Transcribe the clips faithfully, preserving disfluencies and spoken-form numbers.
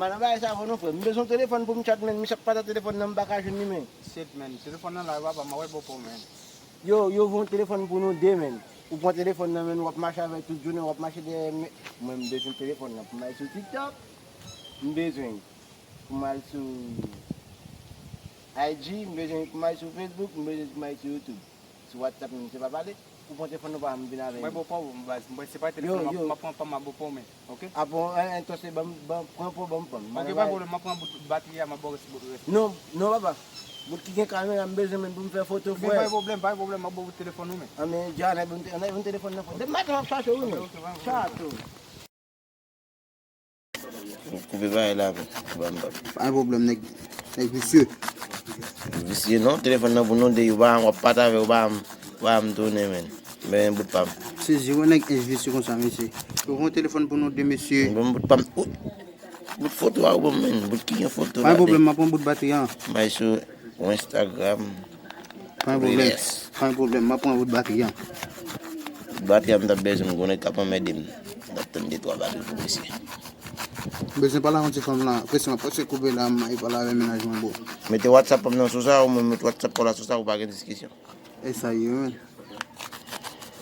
Nan bagay sa vo non frè. M bezwen yon telefòn pou m chat, men. M ap pata telefòn nan, m pa ka jwenn li, men. Shit, man. Telefòn nan la, papa, m ap wè bò pa w, man. Yo, yo vo yon telefòn pou nou de, men. Ou pran telefòn nan, men, w ap mache avè l tout jounen, w ap mache dèyè, men. Mwen, m bezwen telefòn nan pou m al sou TikTok. M bezwen pou m al sou I G, m bezwen pou m al sou Facebook, m bezwen pou m al sou YouTube. Sou WhatsApp menm, se pa pale. Ou pran telefòn nan pa m vin avè li. Mwen bò pa w, baz. Mwen se pa telefòn nan, m ap pran pa m, m ap bò pa w, men. Ok? A bon, en, en, to se ban m, ban, pran pa w, ban m pa m. Ok, pa pwoblèm, m ap pran bout batri a, m ap ba w rès, bout rès. Non, non, papa. Bout ki gen kamera, m bezwen menm pou m fè foto, frè. Pa gen pwoblèm, pa gen pwoblèm, m ap ba w telefòn ou, men. A, men, dja, ann al ban m te-, ann al ban m telefòn nan, frè. Depi maten, m ap chache w, wi, men. Ok, ok, pa gen pwoblèm. Chato. Koupe bagay la, men. Ban m, ban m. Pa gen pwoblèm, nèg, nèg visye. Visye non, telefòn nan pou nou de, yo ba m, w ap pataje, yo ba m, ba m tounen, men. Men bout pa m. Se zewo nèg enj visye konsa, mesye. Yo pran telefòn pou nou de, mesye. Ban m bout pa m. Ou, bout foto a, ou ban m, men. Bout ki gen foto la. Pa gen pwoblèm, m ap pran bout batri an. Bay sou Instagram. Pa gen pwoblèm. Yes. Pa gen pwoblèm, m ap pran bout batri an. Batri a m t ap bezwen, m konnen k ap anmède m. M t ap tann de twa batri pou misye. M bezwen pale ak yon ti fanm la. Prese, m ap prese koupe la, m ay pale avè mennaj mwen, bro. Mete WhatsApp pa m nan sou sa, ou mwen mete WhatsApp pa w la sou sa, ou pa gen diskisyon. E sa ye, men.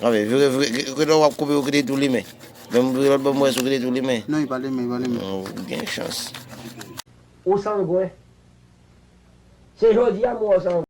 Anben, vire, vire, ke lè w ap koupe, ou kite tou limen. Menm vire lòt bò, m wè si w kite tou limen. Non, li pa limen, li pa limen. Ou gen chans. Ou sangwen. Se jodi a m wè w sangwen.